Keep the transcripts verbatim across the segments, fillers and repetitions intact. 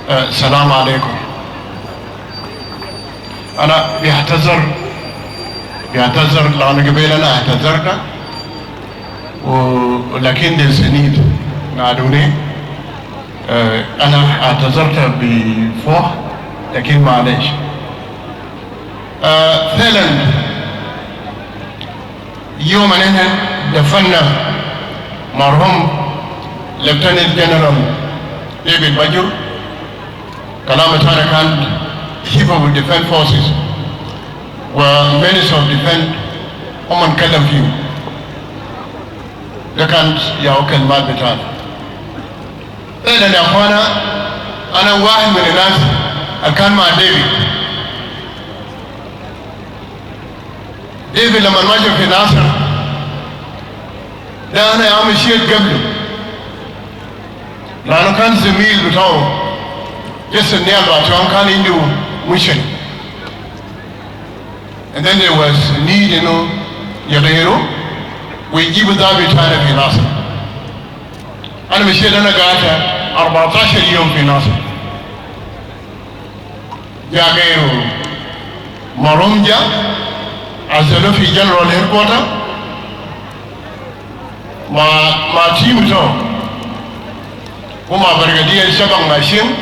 آه، السلام عليكم. أنا بعتذر، بعتذر لأنو قبل أنا اعتذرت، و-، لكن there's a need. نادوني. آه، أنا اعتذرت بفوح، لكن معليش. آه، فعلًا، يوم أن احنا دفنا مرحوم ليفتنانت جنرال ديفيد ماجور، كلام بتاعنا كان Chief of Defense Forces و Minister of Defense، هم اتكلم فيه. ده كان ياهو كلمات بتاعنا. فعلًا يا أخوانا، أنا واحد من الناس اللي كان مع ديفيد. ديفيد لما مشى في ناصر، ده أنا يا عم مشيت قبله، لأنه كان زميل بتاعه، جس النيال بتاعه كان عنده مشكلة. And then there was need إنه يغيره ويجيبوا ضابط تاني في ناصر. أنا مشيت، أنا قعدت أربعتاشر يوم في ناصر. جا غيره، مرحوم جا، عزلوه في جنرال هيدكوارتر مع، مع تيم بتاعه. ومع برقدية شبك ماشين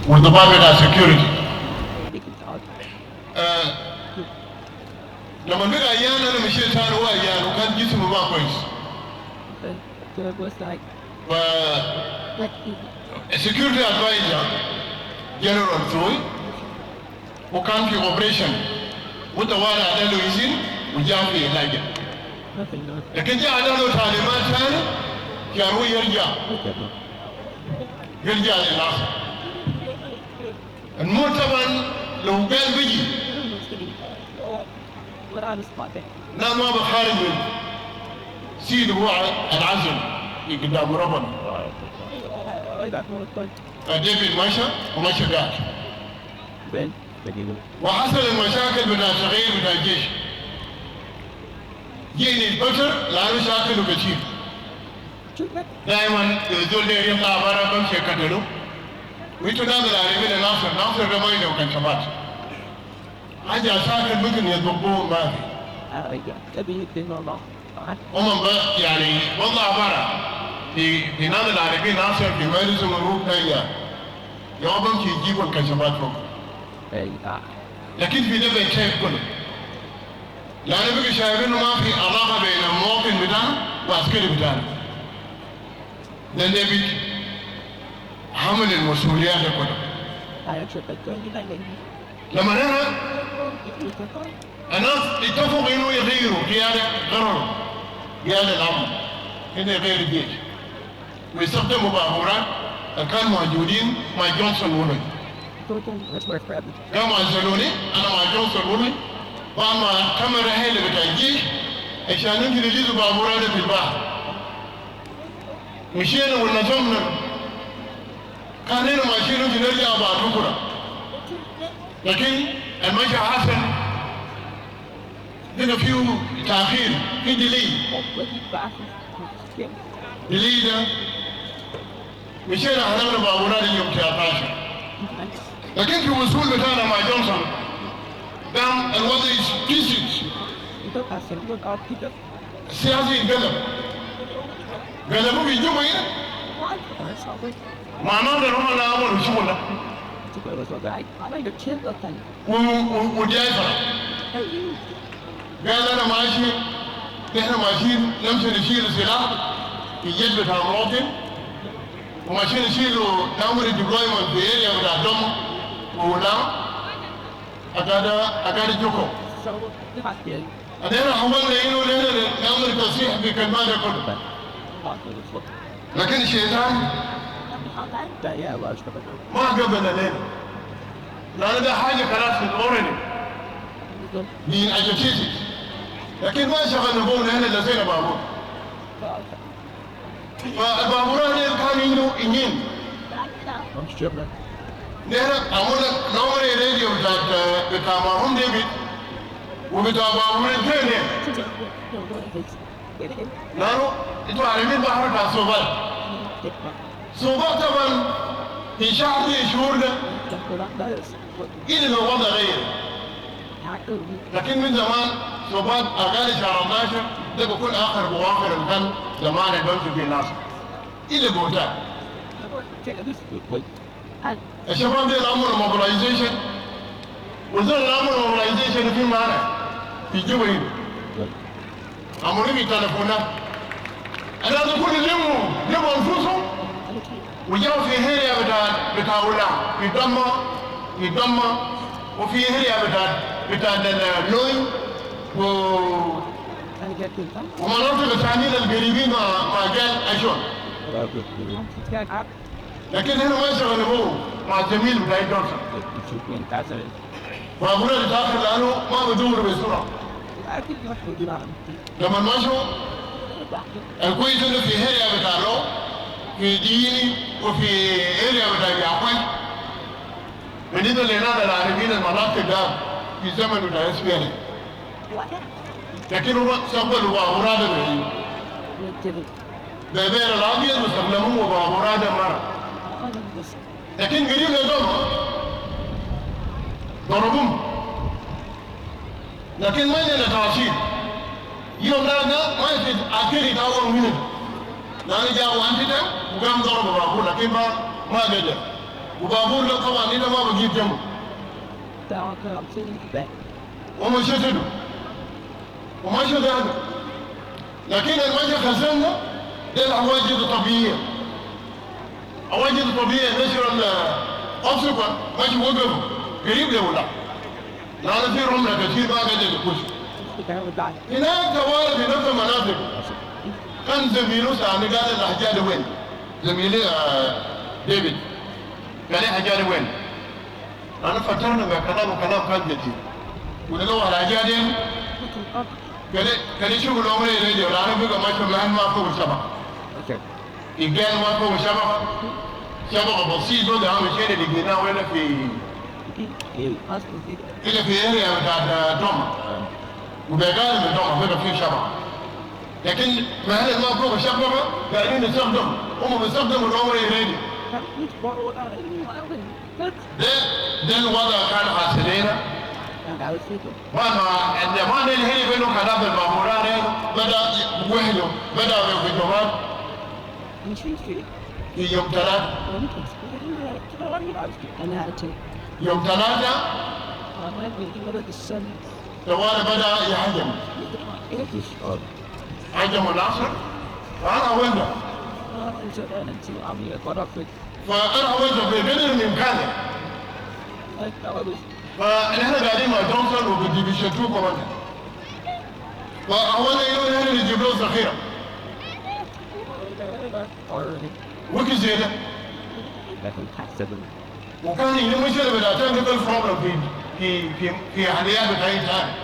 وضباط بتاع سكيورتي. آه، لما بقى عيان، أنا مشيت تاني، هو عيان وكان جسمه ما كويس. ف السكيورتي ادفايزر جنرال ثوي، وكان في اوبريشن، وطوالي عدى له اذن وجاء في علاج. لكن جاء عدى له تعليمات تاني، كان هو يرجع، يرجع للناصر. الموت طبعًا لو قال بيجي، لا، ما بخارج من سيد هو العزم قدام ربنا. فديفيد مشى ومشى قاعد. وحصل المشاكل بتاع الصغير بتاع الجيش. جيني البشر لأنه شاكله كتير. دايمًا لو زول داير يطلع برا بمشي أكتله. وإنتوا ناس العارفين ناصر، ناصر ده ما عنده كان شباب. حاجة ساكت ممكن يطبقوه ما في. هم بقى يعني بطلع برا في، في ناس العارفين ناصر في مجلس الملوك ده يا، يا بمشي يجيبوا الكشافات فوق. لكن في ده بيتشاف كله. لأنه بقى شايفين إنه ما في علاقة بين المواطن بتاعنا وعسكري بتاعنا. لأن ده بيتحمل المسؤوليات ده كله. لما هنا الناس اتفقوا إنه يغيروا قيادة، قرروا قيادة العامة إنه يغير الجيش. ويستخدموا بابورات اللي كانوا موجودين مع جونسون وولوي. قاموا عزلوني أنا مع جونسون وولوي بعد ما تم الرحلة بتاع الجيش عشان نمشي نجيزوا بابورات في البحر. مشينا ونظمنا. كان هنا ماشيين نمشي نرجع بعد بكرة. لكن المشي حصل، لقى فيه تأخير، في ديلي. ديلي ده مشينا حضرنا بابورات يوم تلتاشر. لكن في وصول بتاعنا مع جونسون، قام الوضع يسجل. السياسي يتقلب. قلبوه في جوبا هنا. معناه ده هم اللي عملوا الشغل ده. و-، و-، وجاي فرق. قال: "أنا ماشي، نحن ماشيين نمشي نشيل سلاح في جيت بتاع مواطن، وماشيين نشيل، نعمل ديبلويمنت في اريا بتاع دم ولا أكاد، أكاد جوكو." أنا حاولنا إنه نحن نعمل تصحيح في كلمات كله. لكن الشيطان ما قبل علينا. لأن ده حاجة خلاص في already. من أجل، لكن ما شغلنا بونا، هنا لزينا بابور. فالبابورات دي كان عنده إنجين. نحن عملنا نومري راديو بتاع، بتاع مرحوم ديفيد وبتاع بابور الثاني. لأنه انتوا عارفين بحر بتاع صوبات. صوبات طبعًا في شهر من الشهور ده، إلا لو وضع غير. لكن من زمان، سوبات أقل شهر اثناشر ده بكون آخر بواخر الفن زمان اللي بمشوا فيه الناس. إلا بوتا. الشباب ديل عملوا mobilization، وزول اللي عملوا mobilization في معنا في جوبا هنا. عملوا لي تليفونات. الناس كلهم لموا، لموا أنفسهم وجاوا في area بتاع، بتاع ولا، في دمة، في دمة، وفي area بتاع، بتاع اللوي، و، ومناطق تانيين القريبين مع، مع جال أشون. لكن هنا ما شغلوا مع الزميل بتاعي جونسون. فأقول لك داخل لأنه ما بدور بسرعة. لما مشوا، الكويس إنه في area بتاع لو، في ديني، وفي area بتاع ياكوي. بالنسبة لنا العارفين المناطق ده في زمن بتاع SPLA. لكن هم استقبلوا بابورات ده. ببير الأبيض واستخدموه بابورات ده مرة. لكن قريب لدول ضربوهم. لكن ما عندنا تأثير. يوم ده، ده ما يصير عسكري يتعاون منه. لأنه جابوا أنتتا وقام ضربوا بابور، لكن ما، ما قدر. وبابور ده طبعًا إنت ما بجيب جنبه. ومشيت له. ومشى ذاته. لكن المشى خزننا ده الحواجز الطبيعية. حواجز الطبيعية نشر ال-، أبسكوا، مشي وقفوا. قريب له ولا؟ لأن في رملة كتير ما قدر يخش. هناك طوالي في نفس المناطق. كان زميله سألني قال الحاجات دي وين؟ زميلي، آه، ديفيد. قال لي الحاجات دي وين؟ لأنه فترنا بكلام وكلام كان جديد. ولقوا الحاجات دي. قال لي، قال لي شغل عمري راديو، لأنه بقى ماشي معانا ما فوق الشبكة. يقال ما فوق الشبكة. شبكة بسيط، ده عامل شيء اللي لقيناه هنا في، هنا في area بتاعت دوما. وبيقال من دوما بقى فيه شبكة. لكن ما هنا ما فوق الشبكة، قاعدين نستخدم. هم بيستخدموا العمري راديو. ده، ده الوضع كان حاصل هنا. ما، ما، ما نلهي بينه خلاف البابورات، بدأ وحده، بدأ بالهجومات. في يوم ثلاثة. يوم ثلاثة. طوالي بدأ يهجم. هجم العصر. وأنا أولها. فأنا حاولت بقدر الإمكان. فنحن قاعدين مع جونسون وبدي بيشتوه كمان. فحاولنا إنه نحن نجيب له ذخيرة. وقت زي ده. وكان عندنا مشكلة بتاع technical problem في، في، في، في عمليات بتاعتنا.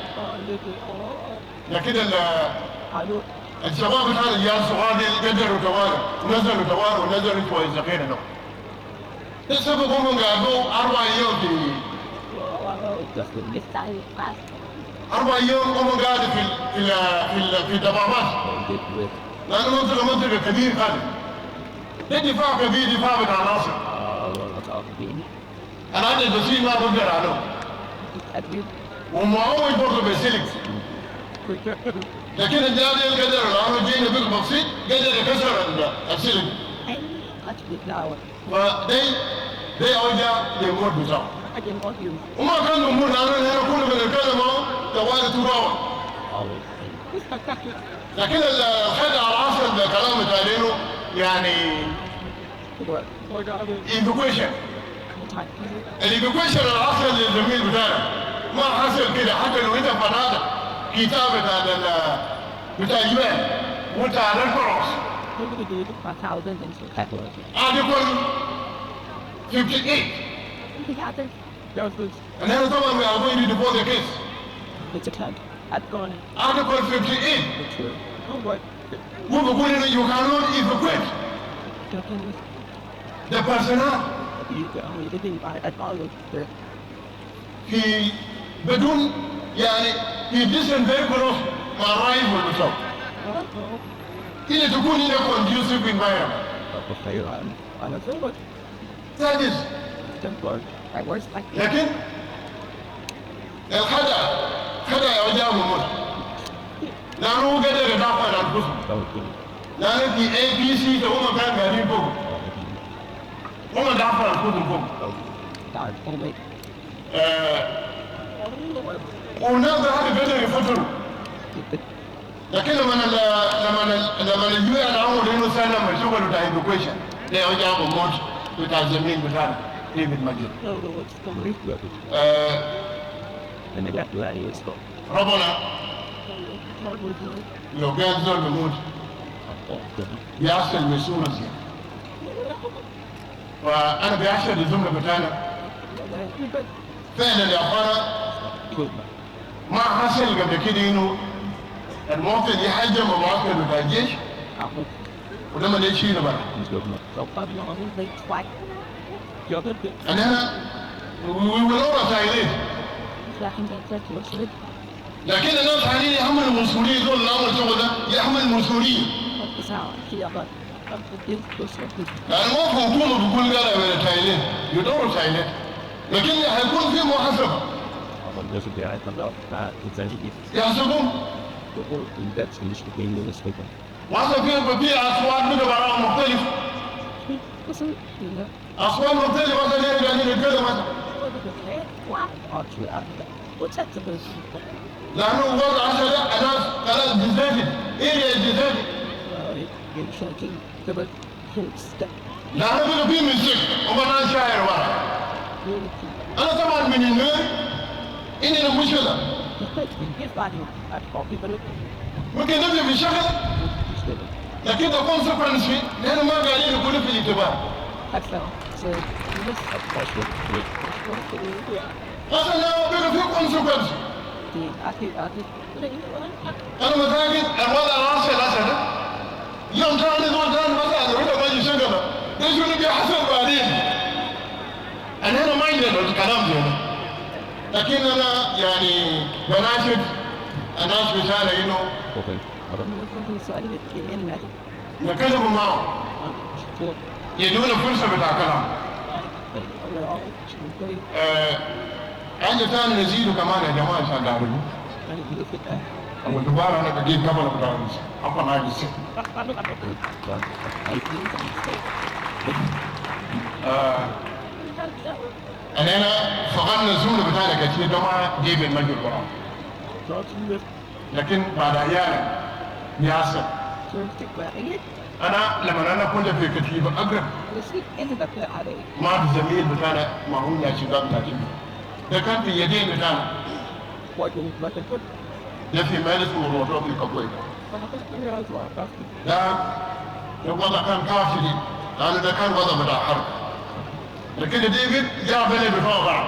لكن ال-، الشباب بتاعنا العيال الصغار دي قدروا طوالي، ونزلوا طوالي، ونزلوا شوية ذخيرة لهم. ده السبب هم قعدوا أربع أيام في، أربع أيام هم قعدوا في ال-، في ال-، في ال-، في الدبابات. لأنه منطقة، منطقة كبيرة خالص. ده دفاع كبير، دفاع بتاع ناصر. العدد البسيط ما بقدر عليه. ومعوج برضه بالسلك. لكن الجهاز اللي قدر، لأنه جينا بقى بسيط، قدر يكسر ال-، السلك. فده، ده أوجه للموت بتاعه. وما كان بموت، لأنه نحن كنا بنتكلم أهو، طوالي تراوح. لكن ال-، الخدع العصر ده كلام بتاع لينو، يعني، evacuation. ال evacuation العصر للزميل بتاعنا ما حصل كده، حتى لو انت فتحت كتاب بتاع ال-، بتاع اليو ان وانت على الكروس. Article fifty-eight. And then طبعا we are going to depose the case. Article fifty-eight. هو بيقول إنه you cannot evacuate the personnel في بدون، يعني، في distance very close مع الرئيس والبتاع. إلا تكون هنا conducive environment. سادس. Don't worry. I was like لكن الخدع، خدع يا جماعة موت. لأنه قدر يدافع عن أنفسهم. لأنه في اي بي سي ده هم كانوا قاعدين فوق. هم دافعوا عن أنفسهم فوق. تعال، قوم. آه، والناس ده هذا قدر يفتروا. لكن لما ال-، لما ال-، لما ال يو ان عملوا انه سلم الشغل بتاع evacuation، ده يا جماعة موت بتاع زميل بتاعنا ديفيد ماجد. آه، ربنا لو قال زول بموت، بيحصل بصورة زي. فأنا بيحصل للزملاء بتاعنا. فعلًا يا أخوانا، ما حصل قبل كده إنه المواطن يهجم معسكر بتاع الجيش، وده ما ليه شيء برا. أنا، we will always silent. لكن الناس التانيين يحملوا مسؤولية، زول اللي عمل الشغل ده يحمل مسؤولية. يعني ما في حكومة بيقول قال أنا تايلين، يدوروا تايلين، لكن حيكون في محاسبة. يحاسبون. وهسه في، في أصوات بقى براها مختلف. أصوات مختلفة، هسه نحن قاعدين نتكلم هسه. لأنه الوضع هسه ده الناس خلاص جزيتد، area جزيتد. لأنه بقى في ميوزك، وما أنا شاعر ورا. أنا طبعًا من النوير، عندنا مشكلة. ممكن نبدأ بشغل، لكن تكون سكرنسي، لأنه ما قاعدين نقول في الاعتبار. هسه لو بقى في كونسيكونس. أنا متأكد الوضع العاصي الأسد يوم تاني زول تاني بس هذا ولا ما يشغل. ده شنو بيحصل بعدين؟ أنا هنا ما عندنا الكلام ده. لكن أنا يعني بناشد الناس بتاعنا إنه نتكلم معه. يدونا فرصة بتاع كلام. آه، حاجة تاني نزيده كمان يا جماعة عشان تعرفوا. أبو دوبارة أنا بجيب قبل بتاع أبا ناجي سي. آه، أنا هنا فقدنا زملاء بتاعنا كتير، ده ما جيب المجد القرآن. لكن بعد أحيانا بيحصل. أنا لما أنا كنت في كتيبة أقرب، ما في زميل بتاعنا ما هو يا شباب لكن ده كان في يدين بتاعنا. ده في مجلس وروتو في كويتا. ده، ده وضع كان كافي، لأنه ده كان وضع بتاع حرب. لكن ديفيد جاب لنا بتوع بعض.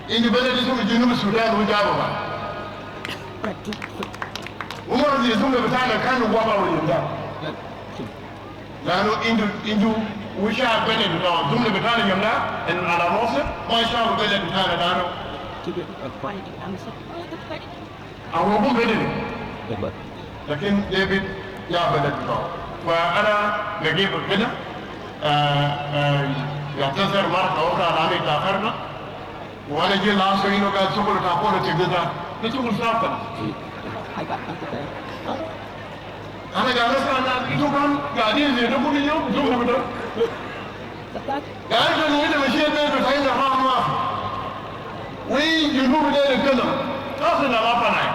عندي بلد اسمه جنوب السودان وجابه بقى. وما زي الزملاء بتاعنا كانوا وضعوا اليوم ده. لأنه عنده، عنده وشاف بلد بتاعه. الزملاء بتاعنا اليوم ده، إن على مصر، ما شافوا بلد بتاعنا لأنه هو مو بلد. لكن ديفيد جاب بلد بتاعه. فأنا بجيب كده، آه، آه، يعتذر مرة أخرى لأني تأخرنا. وانا جي لاحظت انه قاعد شغل كابورة كده، ده شغل ثابت. انا قاعد اسمع الناس، انتوا كان قاعدين زي ده كل يوم، شغل ده. قاعد انه اذا مشيت بيته فإن الراحة ما في. وي جنوب ده يتكلم. خلاص انا ما فنعي.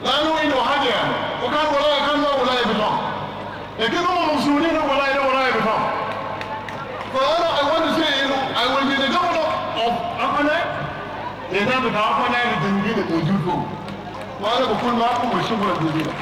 لأنه عنده حاجة يعني. وكان ولاية، كان ما ولاية بتاعهم. لكن هم مسؤولين ولاية، ولاية بتاعهم. فأنا I want to say إنه I will be the governor of Upper Nile. لأن بتاع Upper Nile الجنوبيين الموجود فوق. وأنا بكون معكم وشكرًا جزيلًا.